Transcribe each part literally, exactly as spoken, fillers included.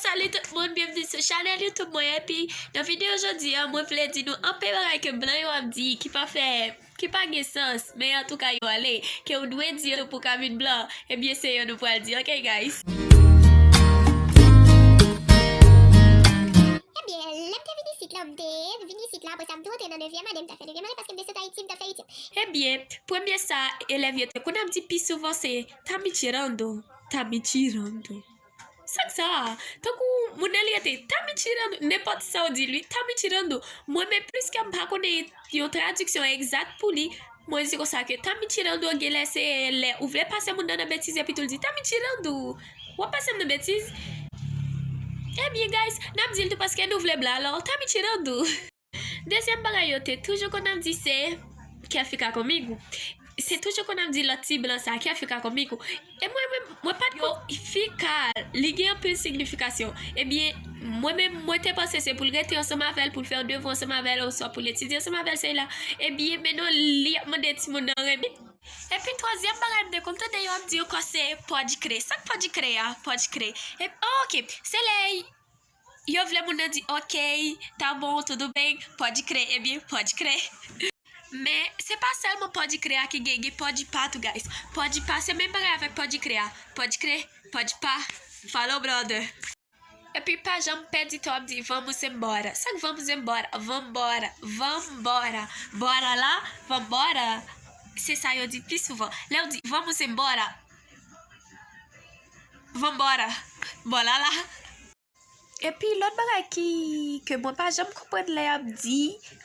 Salut tout moun, byenvni sou chanèl YouTube mwen. Epi nan videyo jodi a, mwen vle di nou anpil bagay ke blan yo ap di ki pa fè, ki pa gen sans, men antouka yo ale, ke w dwe di yo pou w ka vin blan. Ebyen se yo nou pral di, ok guys? Ebyen, lè m te vin isit la, m te vin isit la, apre sa m tou antre nan nevyèm ane, m ta fè nevyèm ane paske m te sot Ayiti, m ta fè itim. Ebyen, premye sa elèv yo te konn ap di pi souvan se "Tá me tirando, tá me tirando." Sa k sa a? Tankou moun nan li rete "Tá me tirando", nenpòt sa w di li, "Tá me tirando." Mwen, men pliske m pa konnen yon tradiksyon egzak pou li, mwen di konsa ke "Tá me tirando" genlè se lè ou vle pase moun nan nan betiz epi tou l di "Tá me tirando." W ap pase m nan betiz? Ebyen, guys, n ap di l tou paske nou vle blan, alò "Tá me tirando." Dezyèm bagay yo te toujou konn ap di se "Quer ficar comigo?" Se toujou konn ap di lòt ti blan sa "Quer ficar comigo?" E mwen menm, mwen pa t konn "ficar", li gen anpil signifikasyon. Ebyen, mwen menm, mwen te panse se pou l rete ansanm avè l, pou l fè yon devwa ansanm avè l, oswa pou l etidye ansanm avè l, se la. Ebyen, men non, li ap mande timoun nan renmen. Epi twazyèm bagay m te konn tande yo ap di ankò se "Pode crer." Sa k "Pode crer" a? "Pode crer." E, oh, ok. Se lè yo vle moun nan di "Ok, tá bom, tudo bem, pode crer." Ebyen, "Pode crer." Men, se pa sèlman "Pode crer" a ki gen, gen "Pode pá" tou, guys. "Pode pá" se menm bagay avèk "Pode crer" a. "Pode crer, pode pá." Falou, brother. Epi pa janm pèdi tan w ap di "Vamos embora." Sa k "Vamos embora"? "Vambora, vambora." "Bora lá, vambora." Se sa yo di pi souvan. Lè yo di "Vamos embora", "Vambora." "Bora lá." Epi lòt bagay ki, ke mwen pa janm konprann lè y ap di,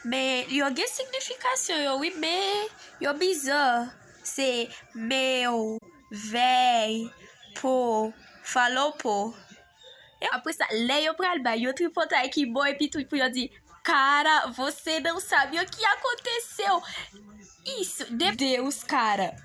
men yo gen signifikasyon yo, wi, men yo biza. Se "meu, véi, pô, falou pô." E apre sa, lè yo pral bay yon tripotay ki bon epi tou pou yo di "Cara, você não sabe o que aconteceu." Isso, de Deus, cara.